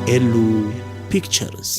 ኤሉ ፒክቸርስ።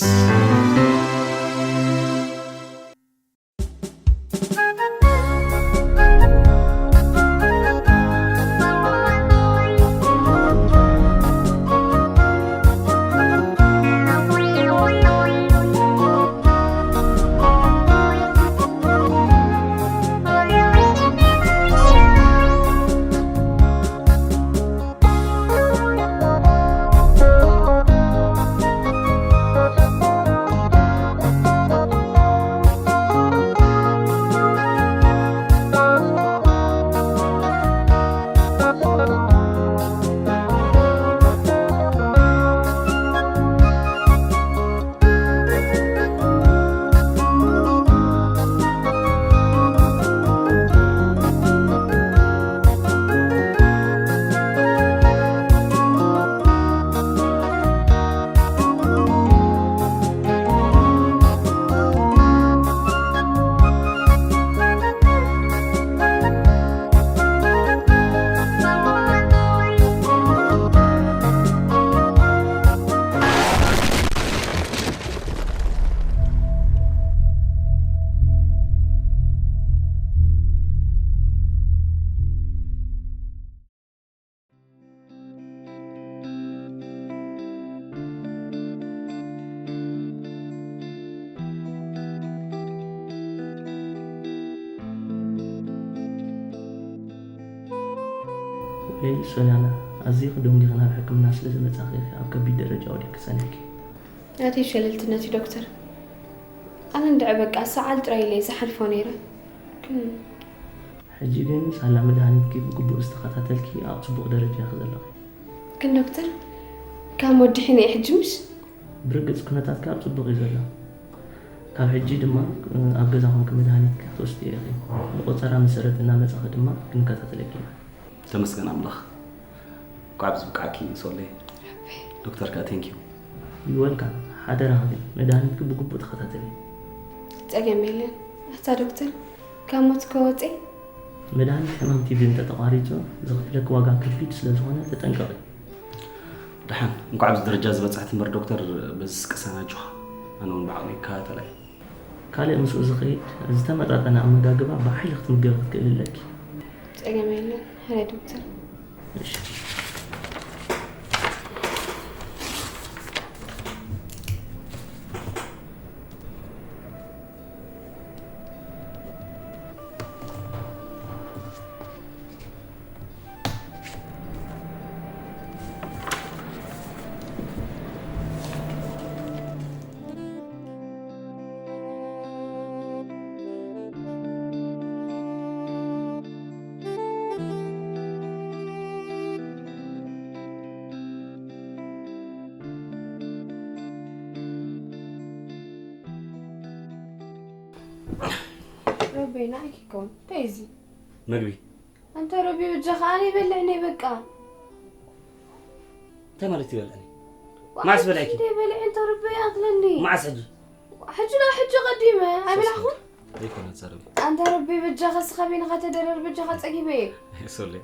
ወይ ሶልያና፣ ኣዝኺ ደንጊኺ ናብ ሕክምና ስለ ዝመጻኺ ኢኺ ኣብ ከቢድ ደረጃ ወዲቕኪ ጸኒሕኪ። ናተይ ሸለልትነት እዩ ዶክተር። ኣነ እንድዒ በቃ ሰዓል ጥራይ ኢለ ዝሓልፎ ነይረ። ግን ሕጂ ግን ሳላ መድሃኒትኪ ብግቡእ ዝተኸታተልኪ ኣብ ጽቡቕ ደረጃ ኢኺ ዘለኺ። ግን ዶክተር፣ ካብ ወዲሐ እየ ሕጂ ምሽ? ብርግጽ ኩነታትኪ ኣብ ጽቡቕ እዩ ዘሎ። ካብ ሕጂ ድማ ኣብ ገዛ ኮንኪ መድሃኒትኪ ክትወስዲ ኢኺ። ብቆጸራ መሰረት እናመጻኺ ድማ ክንከታተለኪ ኢና። ተመስገን ኣምላኽ። እንኳዕ ኣብዚ ብቃዕኪ ሶሌ። ዶክተር ከኣ ቴንኪዩ። ዩ ወልካም። ሓደራኺ ግን መድሃኒትኪ ብግቡእ ተኸታተሊ። ጸገም የለን። ኣታ ዶክተር፣ ካብ ሞት ከወፀ? መድሃኒት ሕማም ቲቪ እንተተቋሪጹ ዝኽፍለኪ ዋጋ ከቢድ ስለ ዝኾነ ተጠንቀቒ። ደሓን፣ እንኳዕ ኣብዚ ደረጃ ዝበጻሕቲ እምበር ዶክተር፣ በዚ ስቅሳና ኣጆኻ። ኣነ እውን ብዓቕመይ ይከታተላ እየ። ካልእ ምስኡ ዝኸይድ ዝተመጣጠነ ኣመጋግባ ብሓይሊ ክትምገቢ ክትክእሊ ኣለኪ። ጸገም የለን። ሕራይ ዶክተር። እሺ። ረበይ ንዓኪ ይከውን። እንታይ እዚ? መግቢ። ኣንታ ረቢ በጃኻ ኣነ ይበልዕኒ በቃ። እንታይ ማለት ይበልዕኒ? መዓስ በላይኪ? እንደ በልዕ ኣንታ ረቢ ኣክለኒ። መዓስ ሕጂ? ሕጂ ና ሕጂ ቀዲመ ኣይበላኹን። ዘይኮነ ዛረቢ። ኣንታ ረቢ በጃኻ ስኻ በይንኻ ተደረር በጃኻ ጸጊበ እየ። ሶሌ።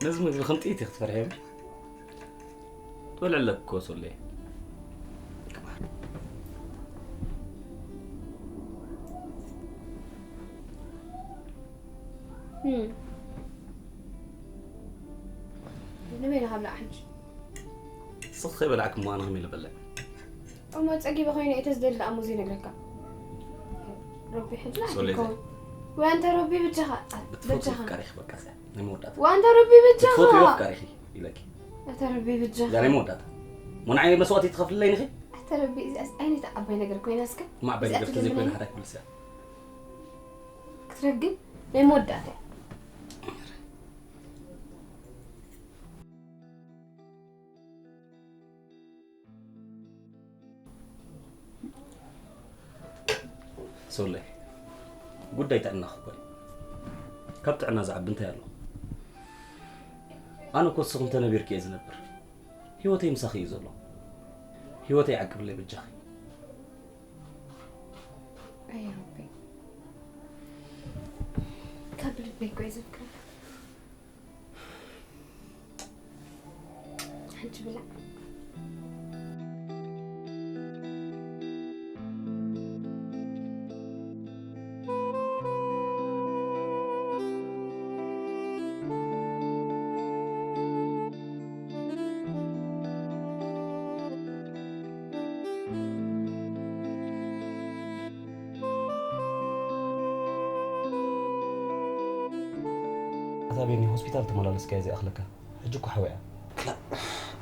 ነዚ ምግቢ ከም ጥይት ኢኺ ትፈርሕዮ። ትበልዕ ኣለኪ እኮ ሶሌ። እም። ንበይና ካብ ላዕ ሕጂ። ስኽ ከይበላዕኪ እሞ ኣነ ከመይ ኢለ በልዕ? እሞ ጸጊበ ኮይነ እየ ተዝደሊ ደኣ እሞ ዘይነግረካ። ረቢ ሕጂ ላዕ ሶሌ ይከውን። ወይ ኣንተ ረቢ በጃኻ፣ ብትፈትዎ በጃኻ። ኣፍቃሪኺ በቃ እዚኣ ናይ መወዳእታ። ወይ ኣንተ ረቢ በጃኻ። ብትፈትዎ ኣፍቃሪኺ ኢለኪ። ኣንተ ረቢ በጃኻ። እዛ ናይ መወዳእታ። እሞ ንዓይ መስዋእቲ ትኸፍልለይ ኢኺ? ኣንተ ረቢ እዚኣስ ዓይነት ዓባይ ነገር ኮይና እስከ? እማ ዓባይ እዚኣ ነገር ተዘይኮይና ትልምነኒ? ሓዳይ ክብልስያ። ክትረግም ናይ መወዳእታ እያ። ሶለይ፣ ጉዳይ ጥዕናኺ እኮ እዩ። ካብ ጥዕና ዝዓቢ እንታይ ኣሎ? ኣነ እኮ ንስኺ እንተነቢርኪ እየ ዝነብር። ህይወተይ ምሳኺ እዩ ዘሎ። ህይወተይ ዓቅብለይ በጃኺ። ኣይ ረቢ፣ ካብ ልበይ እኮ እየ ዘፍቅረካ። ሓንቲ ብላዕ። ቤኒ፣ ሆስፒታል ተመላለስካዮ ዘይኣኽለካ። ሕጂ እኮ ሓዊኣ። ክላ-፣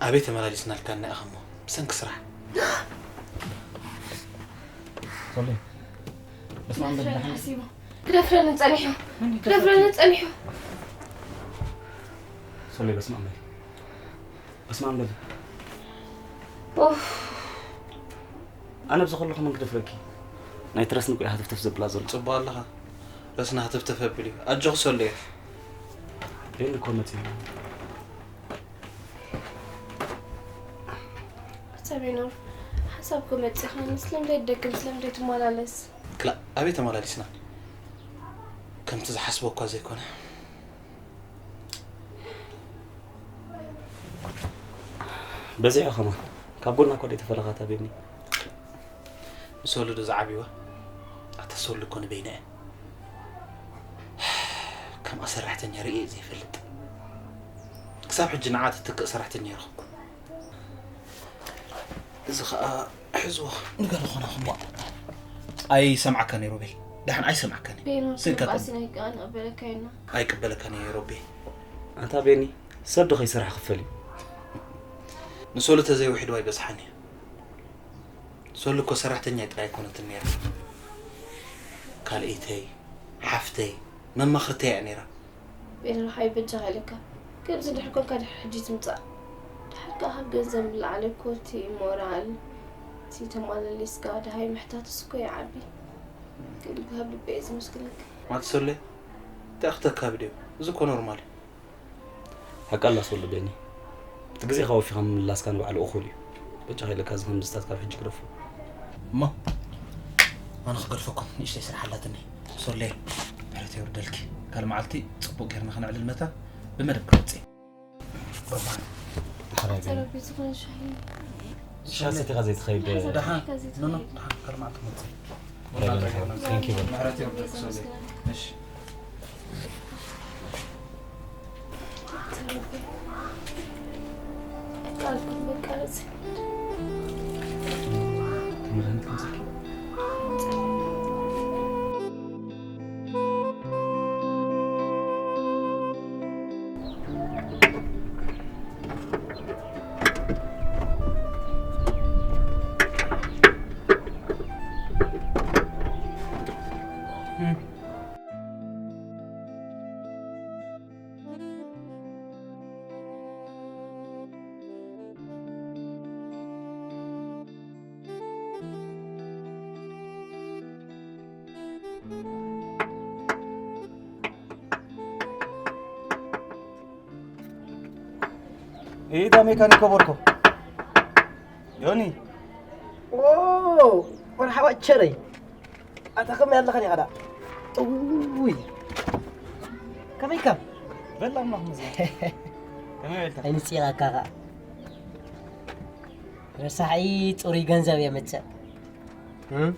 ኣበይ ተመላሊስናልካ እና ኢኻ እሞ? ብሰንኪ ስራሕ። ሶሊ፣ በስመ ኣብ በል፣ ደሓን። ሓሲቡ። ክደፍረኒ ጸኒሑ። መን እዩ ክደፍረኒ ደፍረካ? ጸኒሑ። ሶሊ፣ በስመ ኣብ በል። በስመ ኣብ በል። ኡፍ። ኣነ ኣብዚ ከለኹ መን ክደፍረኪ? ናይ ትረስኒ እኮ እዩ ሃተፍተፍ ዘብላ ዘሎ። ጽቡቕ ኣለኻ። ረስኒ ሃተፍተፍ ኣቢሉ እዩ። ኣጆኺ ሶሊ። ቤኒ እኮ መጺኡ። ኣታ ቤኖር፣ ሓሳብ እኮ መጺኻ። ስለምንታይ ትደክም? ስለምንታይ ትመላለስ? ክላ-፣ ኣበይ ተመላሊስና? ከምቲ ዝሓስቦ እኳ ዘይኮነ። በዚሑ ከማን። ካብ ጎና እኮ ደይተፈለኻ እታ ቤኒ። ምስ ወለዶ ዝዓብይዋ ኣታ ሶሊ እኮ ንበይና እያ። ከምኣ ሰራሕተኛ ርእየ ዘይፈልጥ። ክሳብ ሕጂ ንዓ ትትክእ ሰራሕተኛ ይረኸብኩ። እዚ ኸኣ ሕዝዎ ንገለ ኾነ ኹሞ። ኣይሰምዓካን እየ ሮቤል። ደሓን ኣይሰምዓካን እየ። ቤኖር ስልካ ትንፋስ ተም- ናይ ከኣ ንቕበለካ ኢና። ኣይቅበለካን እየ ሮቤ። ኣንታ ቤኒ፣ ሰብ ዶ ከይሰርሐ ክፈል እዩ? ንሶሊ ተዘይውሒድዋ ኣይበዝሓን እየ። ሶሊ እኮ ሰራሕተኛይ ጥራይ ኣይኮነትን ነይራ። ካልኣይተይ፣ ሓፍተይ፣ መማኽርተይ እያ ነይራ። ቤንራሓይ በጃኻ ኢለካ። ከምዚ ድሕር ኮንካ ድሕር ሕጂ ትምጻእ። ድሓር ከኣ ካብ ገንዘብ ንላዕሊ እኮ እቲ ሞራል፣ እቲ ተማለሊስካ ደሃይ ምሕታትስ እኮ ይዓቢ። ግን ካብ ልቢ እየ ዝመስግነካ። ማትሰለ፣ እንታይ ክተካብድ እዩ? እዚ እኮ ኖርማል እዩ። ሓቂ ኣላ ሶሎ ቤኒ። እቲ ግዜኻ ወፊኻ ምምላስካ ንባዕሉ እኹል እዩ። በጃኻ ኢለካ እዚ ከምዝታት ካብ ሕጂ ግደፎ። እሞ ኣነ ክገድፈኩም ንእሽተይ ስራሕ ኣላትኒ። ሶሌ፣ ምሕረት የውርደልኪ። ካልእ መዓልቲ ጽቡቕ ጌርና ክነዕልል መታን ብመደብ ክመጽእ። ባባን። ሓራይ ቤኒ። ተረቢት ዝኾነ ሻሂ። ሻሂ ሰቲኻ ዘይትኸይድ። ደሓን። ኖ፣ ኖ፣ ደሓን። ካልእ መዓልቲ ክመጽእ። Thank you. ምሕረት የውርደልኪ ሶሌ። እሺ። ኢዳ ሜካኒኮ ቦርኮ። ዮኒ። ኦ፣ መርሓባ ቸረይ። ኣታ ከመይ ኣለኻ ዲኻ ደኣ? እውይ። ከመይ ኢካ? በል ኣምላኽ ይመስገን። ከመይ በልካ? ኣይንጽላካ ኸኣ። ረሳሒ ጽሩይ ገንዘብ የምጽእ። እም?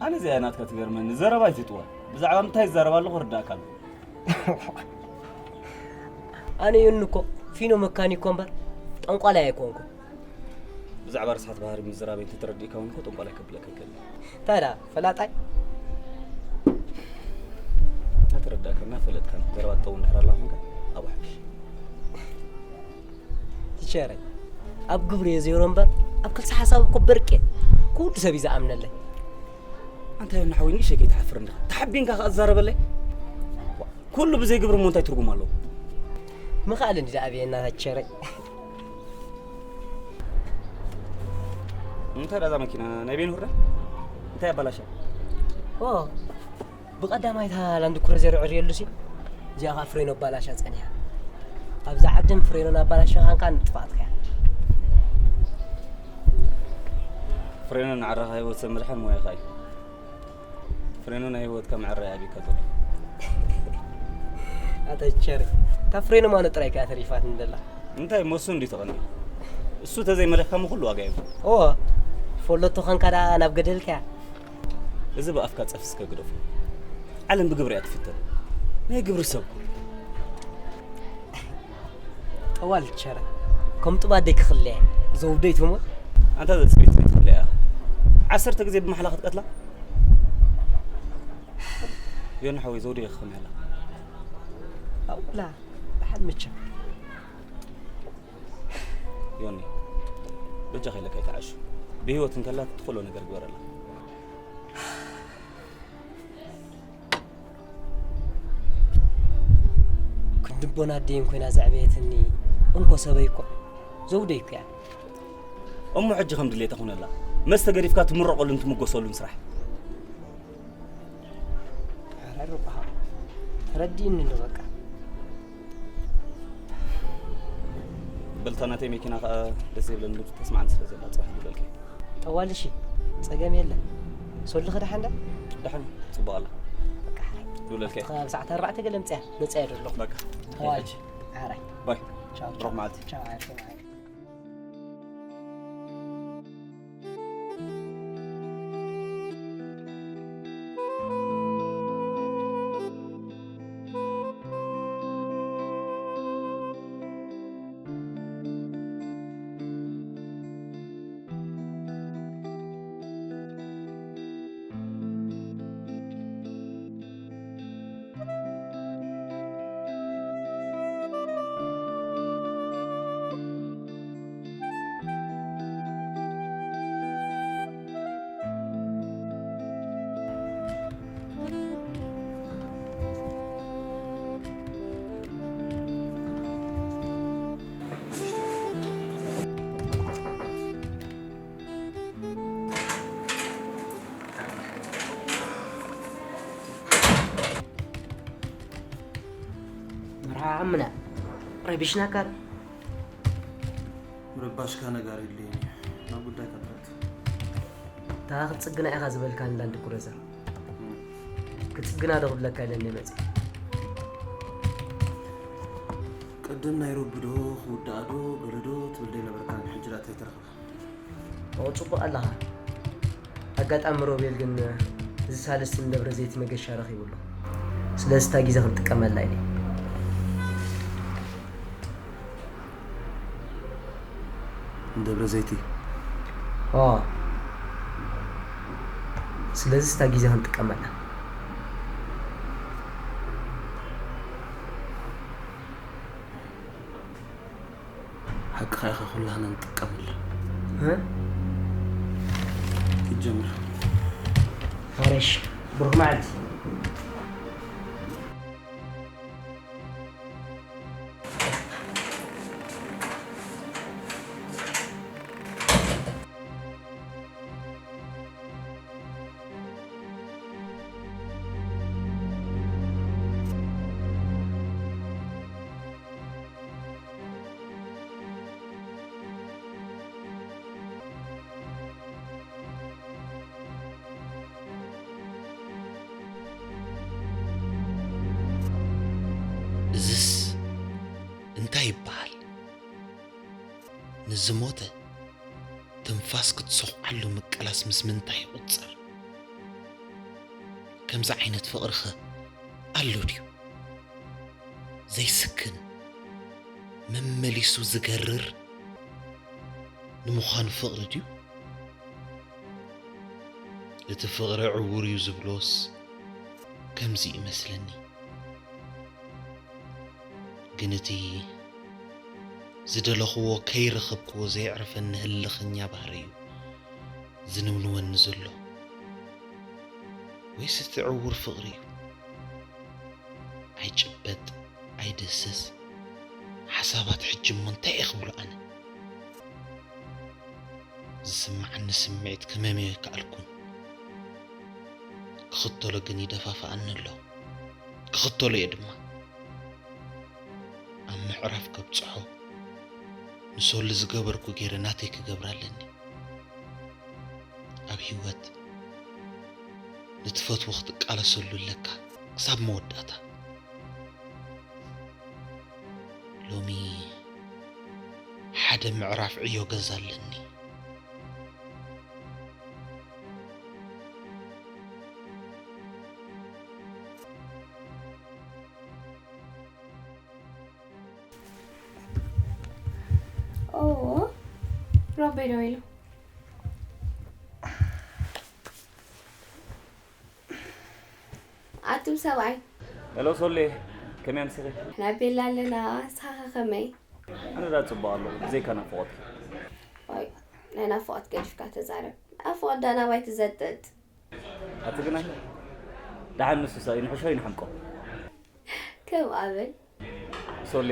ኣነ እዚኣ ናትካ ትገርመኒ። ዘረባ ኣይትጥወል። ብዛዕባ ምንታይ ዝዛረብ ኣለኹ ርዳእካ ኣሎ። ኣነ ዮኒ እኮ ፊኖ መካኒኮ እምበር ጠንቋላይ ኣይኮንኩን። ብዛዕባ ርስሓት ባህሪ ምዝራበይ እንተተረዲእካ እውን እኮ ጠንቋላይ ከብለካ ኣይክእልን። እንታይ ደኣ ፈላጣይ? እናተረዳእካ እናፈለጥካ ዘረባ ትጠውን ድሕር ኣላ ኮንካ ኣብኡ ሓድሽ። ቲቸረይ፣ ኣብ ግብሪ እየ ዜሮ እምበር ኣብ ክልሲ ሓሳብ እኮ በርቅ እየ። ኩሉ ሰብ እዩ ዝኣምነለይ። ኣንታ ዮኒ ሓወይ ንእሸይ ከይትሓፍር እንዲኻ? ተሓቢንካ ከኣ ትዛረበለይ? ኩሉ ብዘይ ግብሪ እሞ እንታይ ትርጉም ኣለዎ? ምኽኣል እንዲ ደኣ ኣብየና ቲቸረይ። እንታይ ደኣ እዛ መኪና ናይ ቤንሁር ድያ? እንታይ ኣባላሻ? ኦ፣ ብቐዳማይ እታ ላንድ ክሩዘር ዕርየሉሲ፣ እዚኣ ኸኣ ፍሬኖ ኣባላሻ ጸኒሓ። ኣብዛ ዓድን ፍሬኖን ኣባላሻ ኻንካ ንጥፋኣትካ እያ። ፍሬኖ ንዓረኻ ህይወት ሰብ ምድሓን ሞያኻ እዩ። ፍሬኖ ናይ ህይወትካ መዐረይ ኣቢካ ዘሎ። ኣታ ቸሪ፣ እታ ፍሬኖ ማኖ ጥራይ ከኣ ተሪፋትኒ ዘላ። እንታይ እሞ እሱ እንድዩ ተቐንዩ? እሱ ተዘይመሪሕካ እሞ ኩሉ ዋጋ የብሉን። እወ፣ ፈለቶ ኸንካ ደኣ ናብ ገደልካ እያ። እዚ ብኣፍካ ጸፍስከ ግደፎ። ዓለም ብግብሪ እያ ትፍተን። ናይ ግብሪ ሰብ እኮ። ጠዋል ቸረ፣ ከም ጡብ ኣደይ ክኽለየ፣ ዘውደይ ትሞ። ኣንታ ዘጽቤት ቤት ክለያ። ዓሰርተ ግዜ ብማሕላ ክትቀትላ? ዮኒ ሓወይ፣ ዘውደይ ክኽም ያላ። ኣውላ። ሓድ ምቸ። ዮኒ፣ በጃኻ ኢለካ ኣይትዓሹ። ብህይወት እንከላ ትኽእሎ ነገር ግበረላ። ክንድቦና ኣደይን ኮይና ዘዕበየትኒ እንኮ ሰበይ እኮ ዘውደይ እኮ እያ። እሞ ሕጂ ከም ድሌታ ኩነላ። መስተ ገዲፍካ ትምረቐሉን ትምጎሰሉን ስራሕ። ኧረ ሩባኻ ተረዲእኒ እንዶ በቃ። በልታ ናተይ መኪና ኸኣ ደስ ዘይብለኒ ተስማዕኒ ስለ ዘላ ጽባሕ ይደውለልካ። ጠዋል እሺ፣ ጸገም የለን። ሶልኺ ደሓን ዶ? ደሓን፣ ጽቡቕ ኣላ። በቃ፣ ሓራይ። ይውለልከ። ኣብቲ ከባቢ ሰዓት ኣርባዕተ ገለ ምጽያ፣ መጽያ ዶ ኣለኹ? በቃ። ጠዋል። ሕጂ። ሓራይ። ባይ። ቻው፣ ቻው። ብሩኽ መዓልቲ። ቻው፣ ሓራይ፣ ቻው፣ ሓራይ። መርሓ ዓምና ረቢሽናካ። ምርባሽካ ነጋሪ የድልየኒ እዩ። ናብ ጉዳይካ ንፈቱ። እታ ክትጽግና ኢኻ ዝበልካኒ ላንድ ክሩዘር። እም። ክትጽግና ዶ ክብለካ ኢለ እየ መጺእ። ቅድም ናይ ሮቢ ዶ ክውዳኣ ዶ ገለ ዶ ትብል ዶ ኣይነበርካን፣ ሕጂ ደኣ እንታይ ተረኽበ? ኦ፣ ጽቡቕ ኣለኻ። ኣጋጣሚ ሮቤል ግን እዚ ሳልስቲ ንደብረ ዘይት መገሻ ረኺቡ ኣሎ። ስለዚ እታ ግዜ ክንጥቀመላ ኢለ። ንደብረ ዘይቲ? ኦ። ስለዚ እታ ግዜ ክንጥቀመላ። ሓቅኻ ኢኻ፣ ኩላህና ንጥቀመላ። እ? ክትጀምር። ማረሽ፣ ብሩኽ መዓልቲ። እዝስ እንታይ ይበሃል? ንዝሞተ ትንፋስ ክትሰኹዓሉ ምቅላስ ምስ ምንታይ ይቑጸር? ከምዚ ዓይነት ፍቕሪኸ ኣሎ ድዩ? ዘይስክን፣ መመሊሱ ዝገርር ንምዃኑ ፍቕሪ ድዩ? እቲ ፍቕሪ ዕዉር እዩ ዝብሎስ ከምዚ ይመስለኒ። ግን እቲ ዝደለኽዎ ከይረኸብክዎ ዘየዕርፈኒ ህልኸኛ ባህሪ እዩ ዝንውንወኒ ዘሎ። ወይስ እቲ ዕዉር ፍቕሪ እዩ? ኣይጭበጥ፣ ኣይደስስ። ሓሳባት ሕጂ እሞ እንታይ እየ ክብሎ ኣነ? ዝስምዓኒ ስምዒት ክመምዮ ኣይከኣልኩን። ክኽተሎ ግን ይደፋፍኣኒ ኣሎ። ክኽተሎ እየ ድማ። ኣብ ምዕራፍ ከብጽሖ ንሶሊ ዝገበርኩ ገይረ ናተይ ክገብራ ኣለኒ። ኣብ ህይወት ንትፈትዎ ክትቃለሰሉ ኣለካ ክሳብ መወዳእታ። ሎሚ ሓደ ምዕራፍ ዕዮ ገዛ ኣለኒ። ኦ፣ ሮቤ ዶ ኢሉ? ኣቱም ሰብኣይ። ሄሎ ሶሌ፣ ከመይ ኣምሲኺ? ንሕና ቤላ ኣለና። ንስኻ ከ ከመይ? ኣነ ዳ ጽቡቕ ኣለኹ፣ ብዘይካ ናፍቖትኪ። ዋይ፣ ናይ ናፍቖት ገዲፍካ ተዛረብ። ናፍቖት ዳ ናባይ ትዘጥጥ። ኣቲ ግናይ፣ ደሓን ንሱ ሰብ ይንሕሾ ይንሓምቆ። ከም ኣበል። ሶሌ፣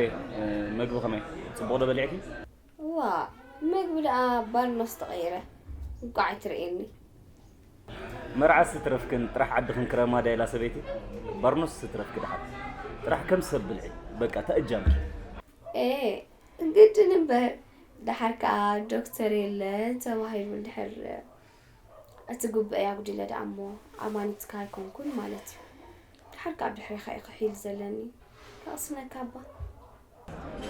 መግቢ ከመይ? ጽቡቕ ዶ በሊዕኪ? ዋ፣ መግቢ ደኣ ባርኖስ ተቐይረ። እንቋዕ ኣይትርእየኒ። መርዓ ስትረፍክን ጥራሕ ዓድኽን ክረማ ዳይላ ሰበይቲ። ባርኖስ ስትረፍኪ ደሓን። ጥራሕ ከም ሰብ ብልዒ። በቃ ተእጃምኪ። ኤ፣ ግድን እምበር። ደሓር ከኣ ዶክተር የለ ተባሂሉ እንድሕር እቲ ጉብአይ ኣጉዲለ ደኣ እሞ ኣማኒትካ ኣይኮንኩን ማለት እዩ። ደሓር ከኣ ብድሕሬኻ እዩ ክሒል ዘለኒ። ከቕስነካ እባ።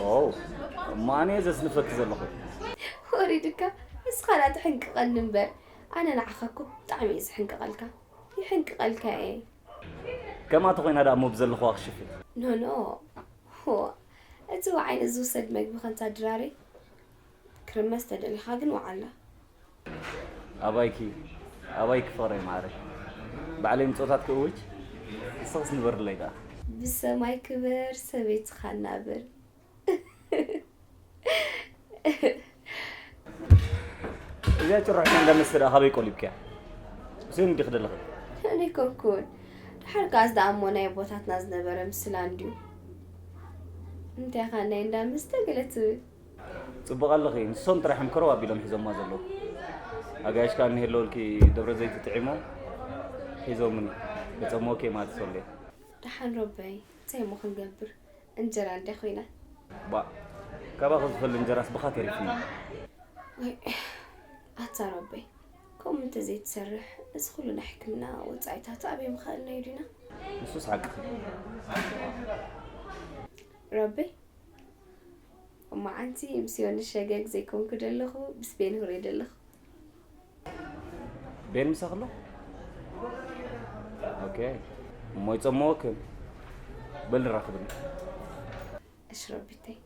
ኦ፣ እሞ ኣነ እየ ዘስንፈኪ ዘለኹ። ወሪድካ ንስኻ ዳ ትሕንቅቐኒ እምበር ኣነ ንዓኻ እኮ ብጣዕሚ እየ ዝሕንቅቐልካ። ይሕንቅቐልካ እየ። ከምኣ ተኾይና ደኣ እሞ ብዘለኽዋ ክሽፍን። ኖ ኖ። ሆ፣ እቲ ወዓይ ንዝውሰድ መግቢ ከንታ ድራረይ። ክርመስ ተደሊኻ ግን ወዓላ። ኣባይኪ ኣባይኪ ፍቕረይ ማዕረይ ባዕለይ ምጾታት ክእውጅ ንስኽስ ንበርለይ ደኣ ብሰማይ ክበር ሰበይትኻ ናብር። እዚኣ ጭርሖ እንዳ መስተ ደኣ ካበይ ቆሊብክያ? እዚኦም እንዲኺ ደለኺ እኔ ኮኩን ድሓር ከኣስ ደኣ እሞ ናይ ኣቦታትና ዝነበረ ምስላ እንድዩ። እንታይ ኻ ናይ እንዳ መስተ ገለ ትብል? ጽቡቕ ኣለኺ። ንሶም ጥራሕ እዮም ከረው ኣቢሎም ሒዞማ ዘለዉ። ኣጋይሽ ከኣ እኒሀለውልኪ ደብረ ዘይት ጥዒሞም ሒዞምኒ። ከጸምወኪ እዮም ኣቲ ሶሌ። ደሓን ረበይ እንታይ እሞ ክንገብር እንጀራ እንድያ ኮይና። ባእ ካባኺ ዝፈሊ እንጀራስ ብኻ ተሪፍኒ። ወይ ኣታ ረበይ ከምኡ እንተዘይትሰርሕ እዚ ኩሉ ናይ ሕክምና ወጻኢታት ኣበይ ምኸኣልና እዩ ዲና? ንሱስ ሓቅኺ። ረበይ እሞ ዓንቲ ምስ ዮኒ ሸገግ ዘይኮንኩ ደለኹ ብስ ቤንሁር እየ ደለኹ። ቤን ምሳኺ ኣሎ? ኦኬ እሞ ይጸምወክን። በል ንራኽብኒ። እሺ ረቢተይ።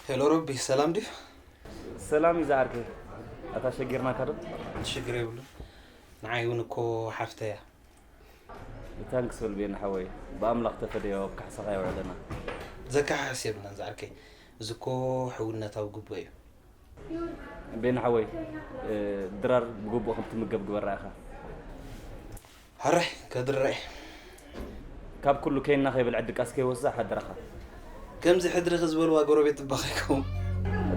ሄሎ ረቢ ሰላም ድዩ? ሰላም እዩ ዝዓርከይ። ኣታ ሸጊርናካ ዶ? ሽግር የብሉን። ንዓይ እውን እኮ ሓፍተያ። ታንክስ በል ቤን ሓወይ። ብኣምላኽ ተፈደዮ ኣብ ካሕሳኻ የውዕለና። ዘካሕስ የብልናን ዝዓርከይ። እዚ እኮ ሕውነታዊ ግቡእ እዩ። ቤን ሓወይ ድራር ብግቡእ ከም ትምገብ ግበራ ኢኻ። ሕራይ ከድርረ ካብ ኩሉ ከይና ከይበልዐ ድቃስ ከይወስዳ ሓደራኻ። ከምዚ ሕድርኺ ዝበልዋ ጎረቤት እባ ከይከውን።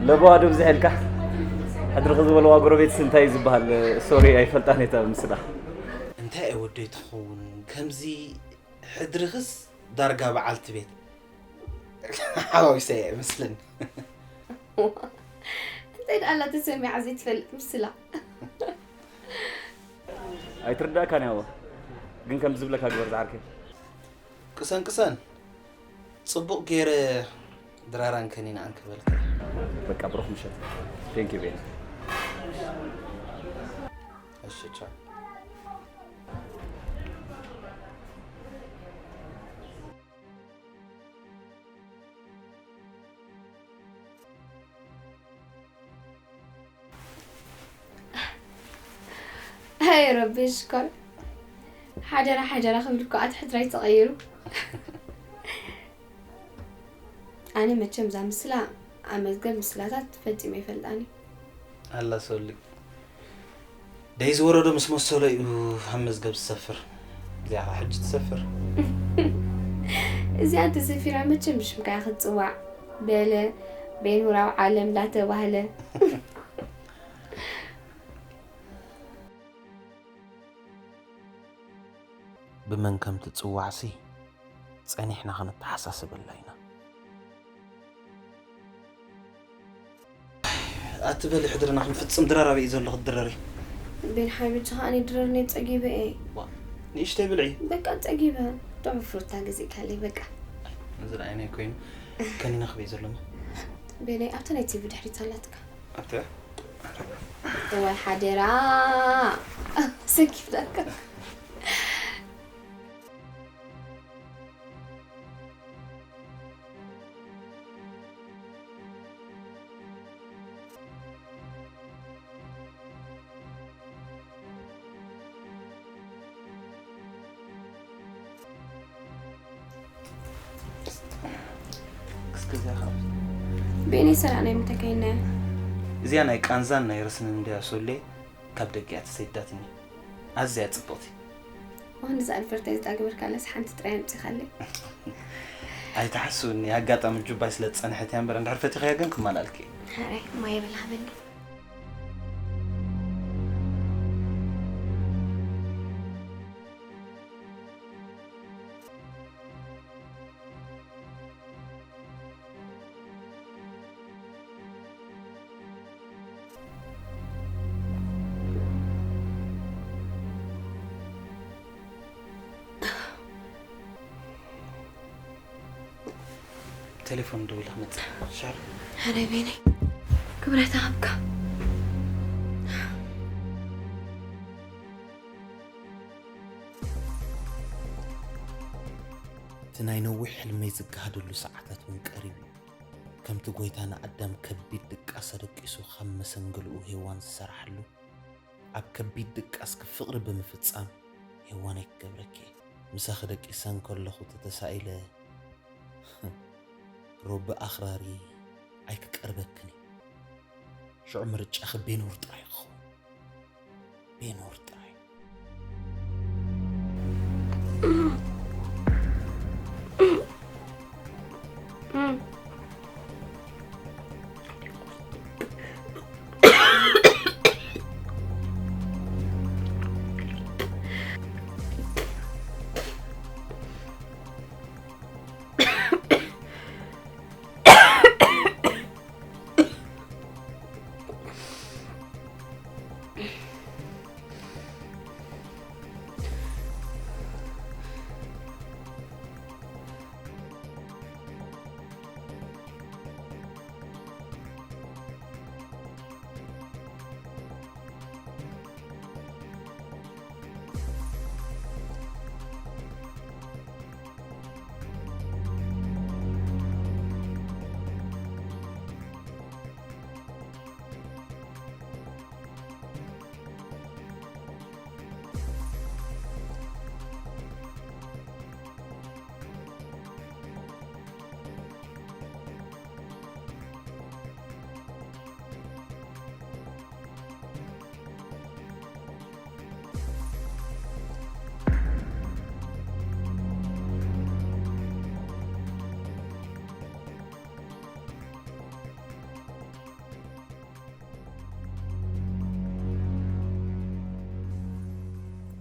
ለበዋ ዶ ብዝሕ ኢልካ? ሕድርኺ ዝበልዋ ጎረቤትስ እንታይ እዩ ዝበሃል? ሶሪ ኣይፈልጣን እየ እታ ምስላ። እንታይ እየ ወደይ ትኸውን ከምዚ ሕድርኽስ ዳርጋ በዓልቲ ቤት ሓዋዊሰ እየ ይመስለኒ። እንታይ ደኣ ኣላ ተሰሚዓ ዘይትፈልጥ ምስላ። ኣይትርዳእካን እያ ግን ከም ዝብለካ ግበር ዝዓርከይ። ቅሰን ቅሰን ጽቡቕ ገይረ ድራራን ከኒናን ክበልካ። በቃ ብሩኽ ምሸት። Thank you ቤን። እሺ ቻው። ኣይ ረቢ ሽኮር ሓደራ ሓደራ ክብል እኮ ኣቲ ሕድራይ ተቐይሩ። ኣነ መቸም እዛ ምስላ ኣብ መዝገብ ምስላታት ፈጺመ ይፈልጣኒ። ኣላ ሶሊ ደይ ዝወረዶ ምስ መሰሎ እዩ ኣብ መዝገብ ዝሰፍር። እዚኣ ኸዓ ሕጂ ትሰፍር። እዚኣ እንተሰፊራ መቸም ብሽምካ ክትጽዋዕ በለ ቤንሁራዊ ዓለም እንዳተባህለ። ብመን ከም ትጽዋዕሲ ጸኒሕና ክንተሓሳስበላ ኢና። ኣቲ በሊ ሕድርና ክንፍጽም ድራር ኣበይ እዩ ዘሎ ክትድረሪ? ቤን ሓቢብቲ ከኣኒ ድረር ነይ ጸጊበ እየ። ንእሽተይ ብልዒ። በቃ ጸጊበ። ጥዑም ፍሩታ ገዚእካለይ በቃ። እዚ ረኣይናይ ኮይኑ ከኒና ክበይ ዘሎማ። ቤነይ ኣብታ ናይ ቲቪ ድሕሪት ኣላትካ። ኣብታ ወይ ሓደራ ሰኪፍናካ። እዚኣ ካብ ብእኔ ሰራእ ናይ ምንታይ ከይናያ? እዚኣ ናይ ቃንዛን ናይ ርስንን እንድያ ሶሌ ካብ ደቂ እያ ተሰይዳትኒ። ኣዝያ ጽብቕቲ። ዋን እዛ ኣድቨርታይዝ ዳግበርካለስ ሓንቲ ጥራይ ኣምጺኻለይ። ኣይትሓስብኒ፣ ኣጋጣሚ ጁባይ ስለ ዝጸንሐት እያ እምበር፣ እንድሕር ፈቲኽያ ግን ክማላልኪ እየ። ሓራይ ማይ የበላ ሃበኒ። ቴሌፎን ደዊለ ክመጽእ ሻር ኧረ ቤነይ ክብረት ሃብካ። እቲ ናይ ነዊሕ ሕልመይ ዝገሃደሉ ሰዓታት እውን ቀሪቡ እዩ። ከምቲ ጐይታ ንኣዳም ከቢድ ድቃስ ኣደቂሱ ካብ መሰንገልኡ ሄዋን ዝሰራሓሉ፣ ኣብ ከቢድ ድቃስኪ ፍቕሪ ብምፍጻም ሄዋነይ ክገብረኪ እየ። ምሳኺ ደቂሰ እንከለኹ ተተሳኢለ ሮቢ ኣኽራሪ ኣይክቀርበክን እዩ። ሽዑ ምርጫኺ ቤኖር ጥራይ ክኸውን። ቤኖር ጥራይ።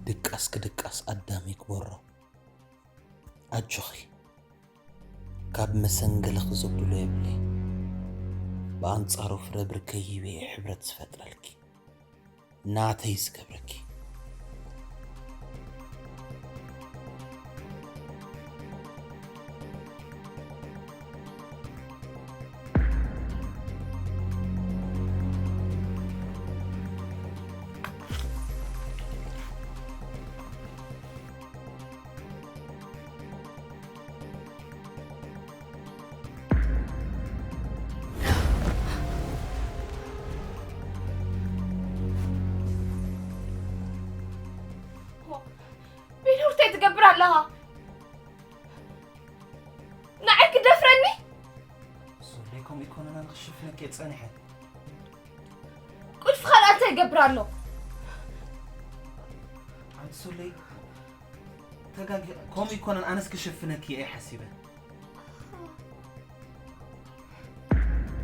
ድቃስ ክድቃስ ኣዳም ይግበሮ። ኣጆኺ፣ ካብ መሰንገለኺ ዘብሎ የብለይ። ብኣንጻሩ ፍረ ብርከይ ሂበ እየ ሕብረት ዝፈጥረልኪ፣ ናተይ ዝገብረኪ። ቤኖር እንታይ ትገብር ኣለኻ? ንዓይ ክደፍረኒ? ሶለይ፣ ከምኡ ኣይኮነን፣ ኣነ ክሽፍነኪ እየ ጸኒሐ። ቁልፊ ካልኣ እንታይ ይገብር ኣሎ? ኣንቲ ሶለይ፣ ተጋጊ፣ ከምኡ ኣይኮነን፣ ኣነስ ክሽፍነኪ እየ ሓሲበ።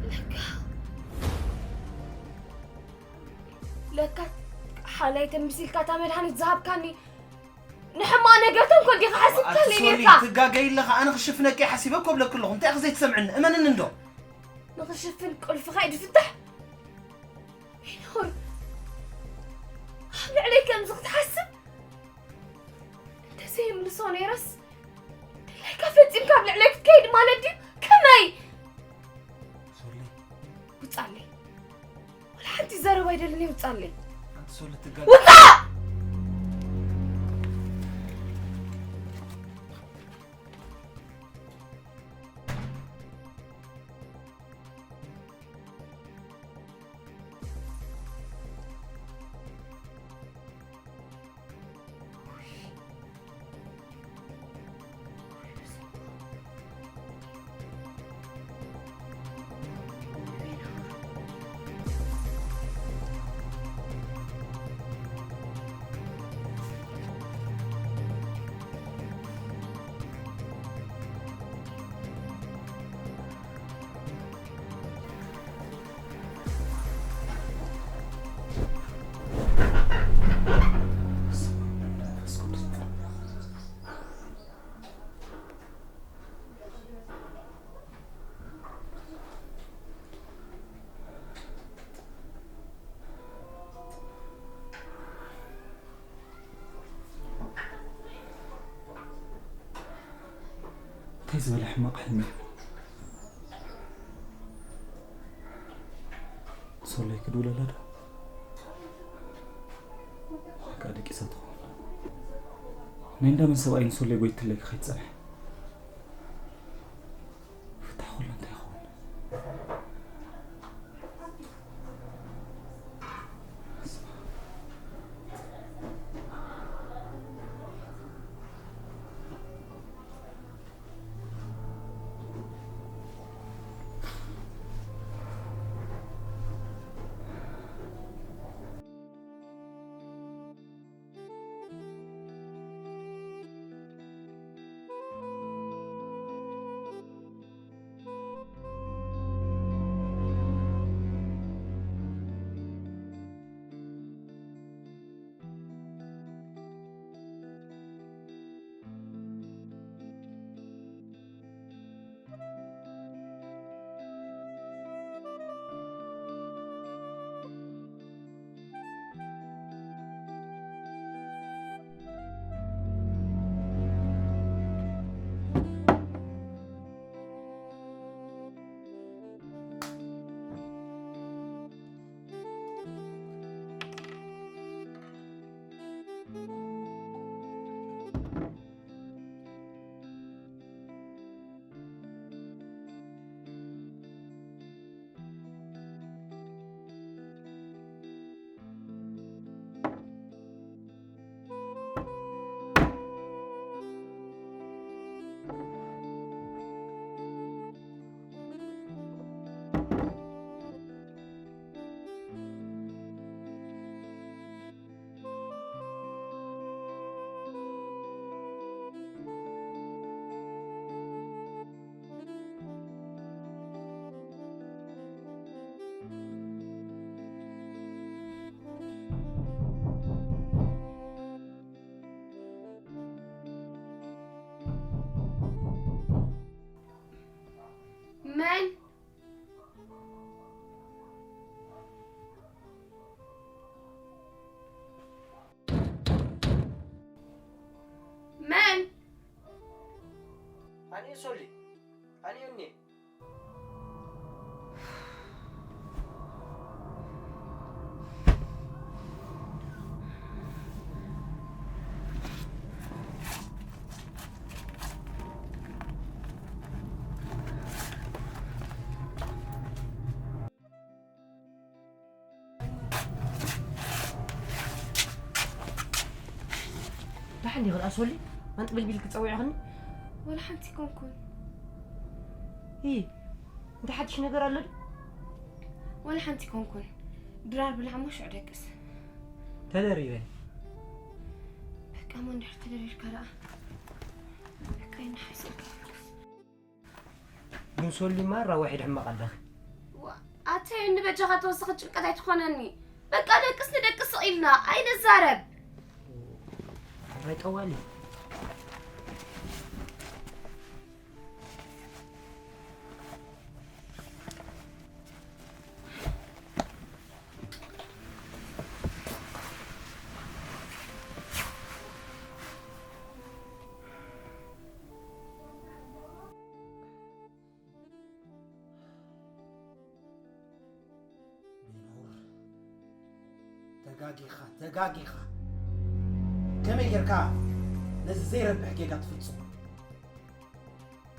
ለካ ለካ ሓላይ ተምሲልካ እታ መድሃኒት ዝሃብካኒ ንሕማቕ ነገር ተንኮል ዲኻ ሓሲብካኒ ኣንቲ ሶሊ፣ ነርካ? ትጋገይ ኣለኻ። ኣነ ክሽፍነኪ እየ ሓሲበ እኮ ብለኪ ኣለኹ። እንታይ ኢኺ ዘይትሰምዕኒ? እመንኒ እንዶ። ንኽሽፍን ቁልፍኻ ኢድፍታሕ ቢኖር ኣብ ልዕለይ ከምዚ ክትሓስብ እንተዘየምልሶ ነይረስ ድላይካ ፈጺምካ ኣብ ልዕለይ ክትከይድ ማለት ድዩ? ከመይ? ሶሊ፣ ውጻለይ። ወላ ሓንቲ ዘረባ ኣይደልን እየ፣ ውጻለይ። ኣንቲ ሶሊ ትጋገ ውጻእ! ዝበለ ሕማቕ ሕልሚ እዩ። ሶለይ ክድውለላ ዶ? ዋጋ ደቂሳ ትኸውን። ናይ እንዳመን ሰብኣይ ንሶለይ ጎይትለይ ከይትጸንሕ። ፍታሕ ኩሉ እንታይ ይኸውን? መን? መን? ኣነ ሶሊ፣ ኣነ እኔ። ደሓን ዲኺ ደኣ ሶሊ? ኣንጥብልቢል ክጸውዕኽኒ? ወላ ሓንቲ ኣይኮንኩን። ይ፣ እንታይ ሓድሽ ነገር ኣሎ ድዩ? ወላ ሓንቲ ኣይኮንኩን። ድራር ብላዕ እሞ ሽዑ ደቅስ። ተደሪረ። በቃ እሞ እንድሕር ተደሪርካ ደኣ። በቃ ይንሓስልካ። ግን ሶሊ ማራ ዋሒድ ሕማቕ ኣለኺ። ዋ፣ ኣተይ እንበጃኻ ተወሳኺ ጭንቀት ኣይትኾነኒ። በቃ ደቅስ ንደቅስ ስቕ ኢልና ኣይንዛረብ። ሕራይ ጠዋሊ። ቢኖር፣ ተጋጊኻ፣ ተጋጊኻ። ከመይ ጌርካ ነዚ ዘይረብሕ ጌጋ ትፍጽሞ?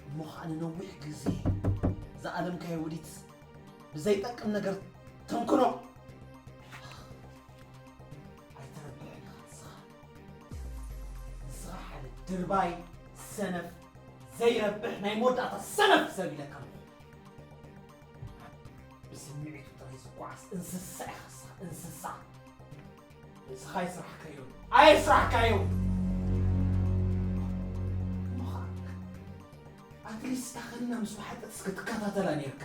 እሞ ኸኣ ንነዊሕ ግዜ ዝኣለምካዮ ውዲት ብዘይጠቅም ነገር ተምክኖ። ኣይትረብሕን ኢኻ ንስኻ። ንስኻ ሓደ ድርባይ፣ ሰነፍ፣ ዘይረብሕ፣ ናይ መወዳእታ ሰነፍ ሰብ ኢለካ ኣለኹ። ብስምዒቱ ጥራይ ዝጓዓዝ እንስሳ ኢኻ ንስኻ፣ እንስሳ። ንስኻ ኣይስራሕካዮን፣ ኣይስራሕካዮን። እሞ ኸኣ ኣትሊስት እታ ከኒና ምስ ወሓጠትስ ክትከታተላ ኔርካ።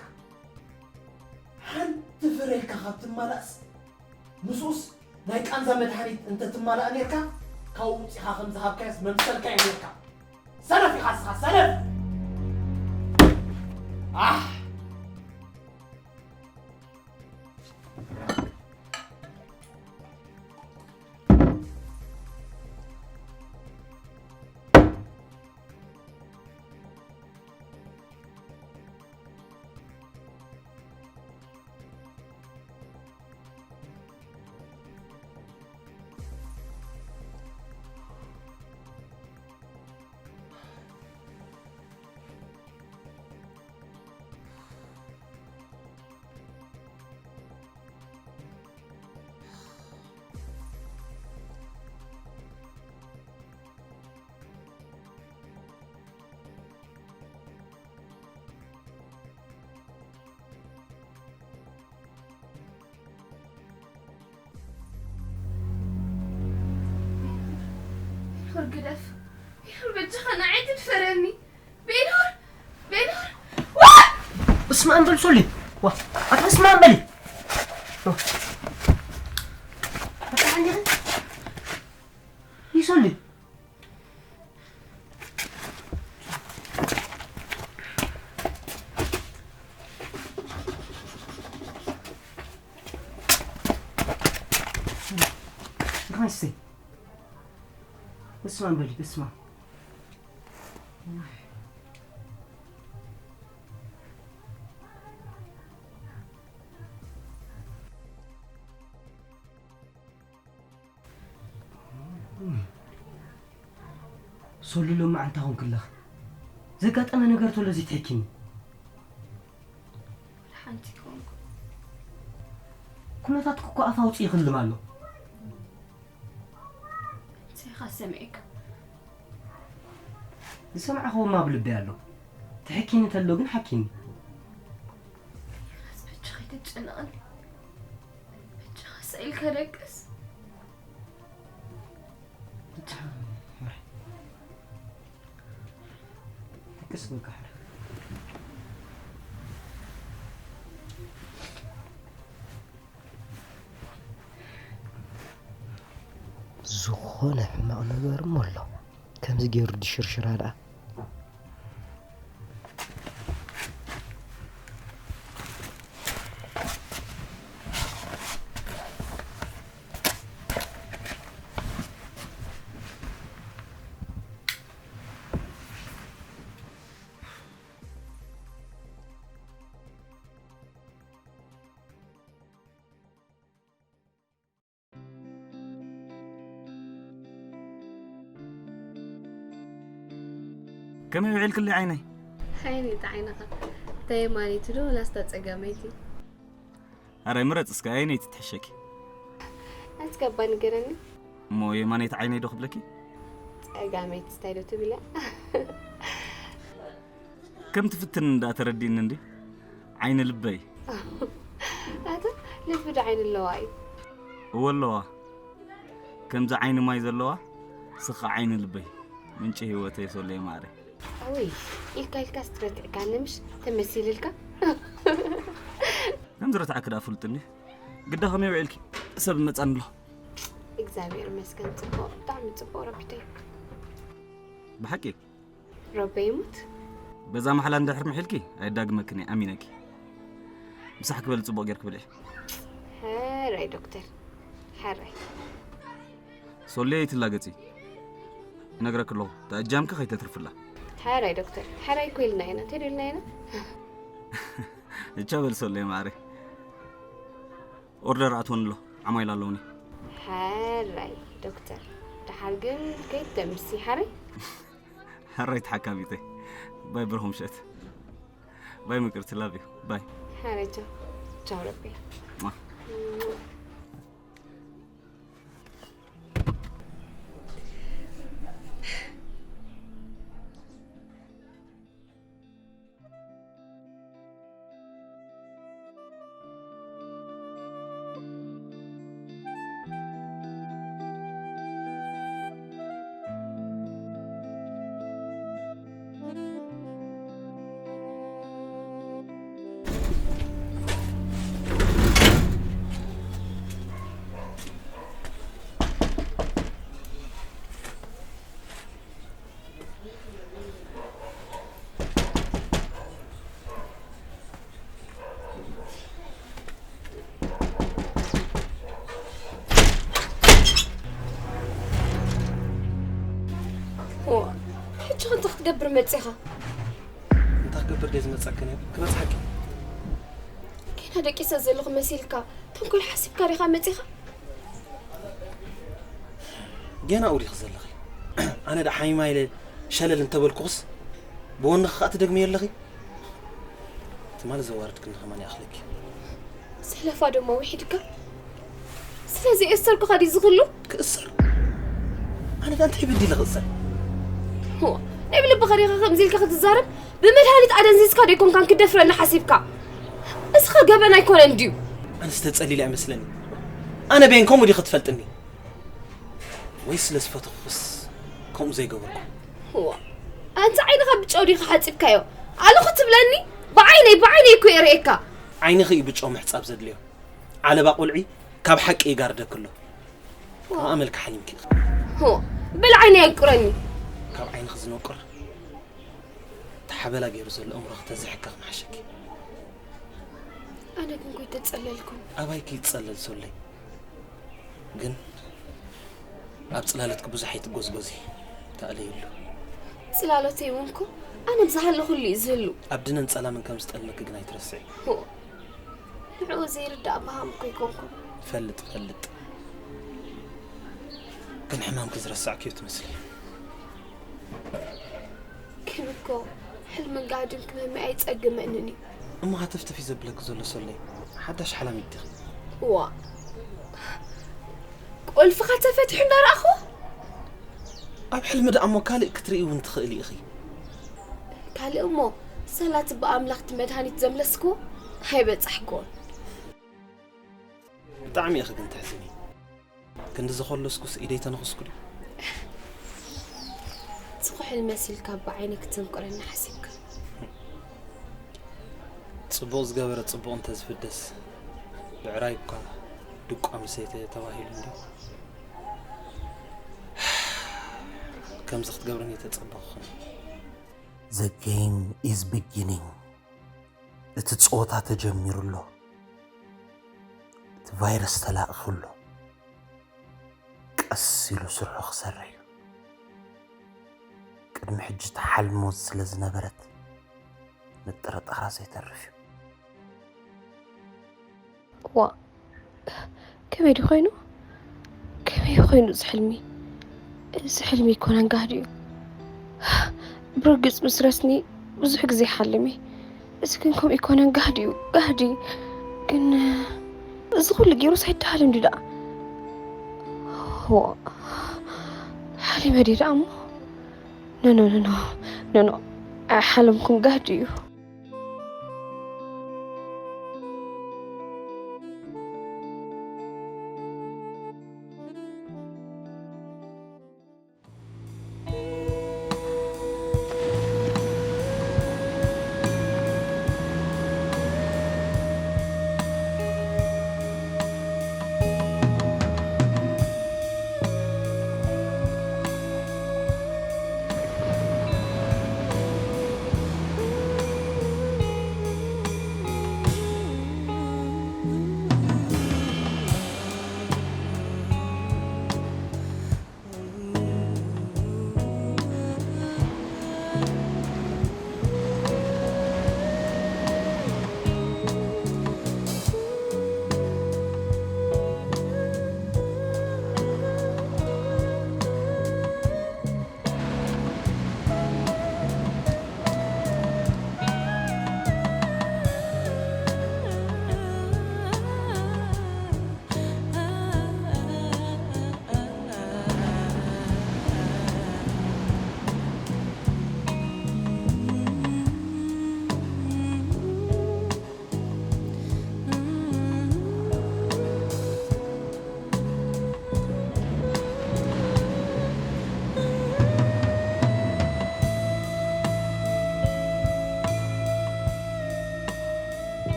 ሓንቲ ፍረ ኢልካ ካብ ትማላእስ፣ ምስኡስ ናይ ቃንዛ መድሃኒት እንተ ትማላእ ኔርካ፣ ካብኡ ውጺኻ ከም ዝሃብካያስ መምሰልካዮ ኔርካ። ሰነፍ ኢኻ ንስኻ፣ ሰነፍ! ኣሕ! ኖር ግደፍ። ኖር በጃኻ ንዓይ ትድፈረኒ። ቤኖር! ቤኖር! ዋ! እስማ እንበል ሶሊ። ዋ! ኣታ እስማ እንበል። ዋ! ኣታ ሓንዲኺ? ይሶሊ። ንኻይሲ። እስማ እንበል፣ እስማ። ሶሊ ሎማዓንቲ ኮንክለኽ ዘጋጠመ ነገር ተሎ ዘይትሕኪኒ። ሓንቲ ኮንኩ። ኩነታትኩ እኮ ኣፍ ኣውፅኡ ይኽልም ኣሎ። እንተኻ ሰሚዕካ? ዝሰማዕኽዎ ኣብ ልበይ ኣሎ። ትሕኪኒ ተሎ ግን ሓኪኒ። በጃኻ ኣይትጨነቐኒ። በጃኻ ስቕ ኢልካ ደቅስ። ደቅስ በቃ። ዝኾነ ሕማቕ ነገር እሞ ኣሎ። ከምዚ ገይሩ ድሽርሽራ ደኣ። ከመይ ውዒልክለይ ዓይነይ? ዓይነይቲ ዓይንኻ። እንታይ የማነይቲ ዶ ወላስ እታ ጸጋመይቲ? ኣረ ምረጽ እስከ፣ ኣየነይቲ ትሕሸኪ? ኣስጋባ ንገረኒ። እሞ የማነይቲ ዓይነይ ዶ ክብለኪ? ጸጋመይቲ እንታይ ዶ ትብላ? ከም ትፍትን እንዳ ተረዲእኒ እንዲ ዓይኒ ልበይ። ኣታ ልቢ ዶ ዓይኒ ኣለዋ እዩ? እወ ኣለዋ። ከምዚ ዓይኒ ማይ ዘለዋ ስኻ ዓይኒ ልበይ፣ ምንጪ ህይወተይ ሶለይ ማዕረ። ኣወይ ኢልካ ኢልካ ስትረትዕካ ንምሽ ተመሲልልካ። ከም ዝረትዓኪ ደኣ ፍሉጥ እንዲ። ግዳ ከመይ ውዒልኪ? ሰብ መጻን ኣሎ። እግዚኣብሔር ይመስገን ጽቡቕ፣ ብጣዕሚ ጽቡቕ ረቢተይ። ብሓቂ? ረበይ ይሙት። በዛ ማሕላ እንድሕር ምሒልኪ፣ ኣየዳግመክን እየ፣ ኣሚነኪ። ምሳሕ ክበሊ ጽቡቕ ጌርኪ ብልዒ። ሕራይ ዶክተር፣ ሕራይ። ሶልየ ኣይትላገጺ። እነግረኪ ኣለኹ፣ ተኣጃምኪ ከይተትርፍላ። ሕራይ ዶክተር፣ ሕራይ እኮ ኢልና ኢና፣ እንታይ ዶ ኢልና ኢና? እቻ በል ሶልየ ማዕረ። ኦርደር ኣትወኒ ኣሎ፣ ዓማይል ኣለውኒ። ሕራይ ዶክተር፣ ደሓር ግን ከይተምሲ፣ ሕራይ። ሕራይ ተሓካሚተይ። ባይ ብርሆም ሸት። ባይ ምቅርቲ፣ ላቭ ዩ። ባይ። ሕራይ ቻው። ቻው ረቢ። ሟ። ኦ፣ ሕጂ ከ እንታይ ክትገብር መጺኻ? እንታይ ክገብር ድየ ዝመጸክን እየ? ክበጽሓኪ። ገና ደቂሰ ዘለኹ መሲልካ፣ ተንኮል ሓሲብካ ዲኻ መጺኻ? ገና ኣብኡ ዲኺ ዘለኺ? ኣነ ደኣ ሓሚማ ኢለ ሸለል እንተበልኩኽስ፣ ብወንኺ ከኣ ትደግምዮ ኣለኺ? ትማሊ ዘዋረድክኒ ከማን ይኣኽለኪ። ዘለፋ ደሞ ውሒድካ? ስለዚ የእሰርኩኻ ድዩ ዝኽሉ? ክእሰር? ኣነ ደኣ እንታይ በዲለ ክእሰር? ሆ፣ ናይ ብልብኻ ዲኻ ከምዚ ኢልካ ክትዛረብ? ብመድሃኒት ኣደንዚዝካ ዶ ኣይኮንካን ክደፍረኒ ሓሲብካ? እስኻ ገበን ኣይኮነን ድዩ? ኣነስ ተጸሊለ ኣይመስለኒ። ኣነ በየን ከምኡ ዲኺ ትፈልጥኒ? ወይ ስለ ዝፈተኹስ ከምኡ ዘይገበርኩ። ዋ፣ ኣንተ ዓይንኻ ብጨው ዲኻ ሓጺብካዮ? ኣሉ ክትብለኒ? ብዓይነይ ብዓይነይ እኮ የርእየካ። ዓይንኺ እዩ ብጨው ምሕጻብ ዘድልዮ። ዓለባ ቆልዒ ካብ ሓቂ ይጋርደኪ ኣሎ። ካብ ኣመልኪ ሓሊምኪ ኢኺ። ሆ፣ በል ዓይነይ ኣንቁረኒ። ካብ ዓይንኺ ዝነቁር ተሓበላ ገይሩ ዘሎ እምሮኺ ተዝሕከኽ ምሓሸኪ። ኣነ ግን ኮይ ተጸለልኩም። ኣባይኪ ይጸለል ሶለይ። ግን ኣብ ጽላለትኪ ብዙሕ ኣይትጎዝጎዚ። ተኣለይሉ። ጽላሎተይ እውን እኮ ኣነ ብዝሃለኹሉ እዩ ዝህሉ። ኣብ ድነን ጸላምን ከም ዝጠልመኪ ግን ኣይትረስዒ። ሆ፣ ንዕኡ ዘይርዳእ በሃም እኮ ኣይኮንኩን። ፈልጥ ፈልጥ። ግን ሕማምኪ ዝረሳዕክዮ ትመስሊ። ግን እኮ ሕልምን ጋህድን ክመመ ኣይጸግመንን እዩ። እሞ ሃተፍተፊ ዘብለኪ ዘሎ ሶለይ ሓዳሽ ሓላሚት ዲኺ? ዋ፣ ቁልፍኻ ተፈቲሑ እንዳረኣኹ። ኣብ ሕልሚ ደኣ እሞ ካልእ ክትርኢ እውን ትኽእሊ ኢኺ። ካልእ እሞ ሰላት ብኣምላኽቲ መድሃኒት ዘምለስኩ ኣይበጻሕኩን። ብጣዕሚ ኢኺ ግን ተሕዝኒ። ክንዲ ዝኸለስኩስ ኢደይ ተነኽስኩ ድዩ? ጽቑሕል መሲልካ ብዓይኒ ክትንቁረኒ ሓሲብካ። ጽቡቕ ዝገበረ ጽቡቕ እንተዝፍደስ ብዕራይ እኳ ድቋ ምሰተ ተባሂሉ እንድዩ። ከምዚ ክትገብርኒ ተጸበኹኹን። The game is beginning። እቲ ጸወታ ተጀሚሩ ኣሎ። እቲ ቫይረስ ተላኢኹ ኣሎ። ቀስ ኢሉ ስርሑ ክሰርሕ እዩ። ቅድሚ ሕጂ እታ ሓልሚ ሞት ስለ ዝነበረት ምጥርጣራ ዘይተርፍ እዩ። ዋ፣ ከመይ ድዩ ኮይኑ? ከመይ ኮይኑ እዚ ሕልሚ? እዚ ሕልሚ ኣይኮነን ጋህዲ እዩ። ብርግጽ ምስ ረስኒ ብዙሕ ግዜ ሓልም እየ። እዚ ግን ከምኡ ኣይኮነን ጋህዲ እዩ፣ ጋህዲ። ግን እዚ ኩሉ ገይሩስ ኣይደሃልን ድዩ ደኣ? ዋ፣ ሓሊመ ድየ ደኣ እሞ? ኖ፣ ኖ፣ ኖ፣ ኖ፣ ኖ፣ ኖ። ኣይሓለምኩን ጋህዲ እዩ።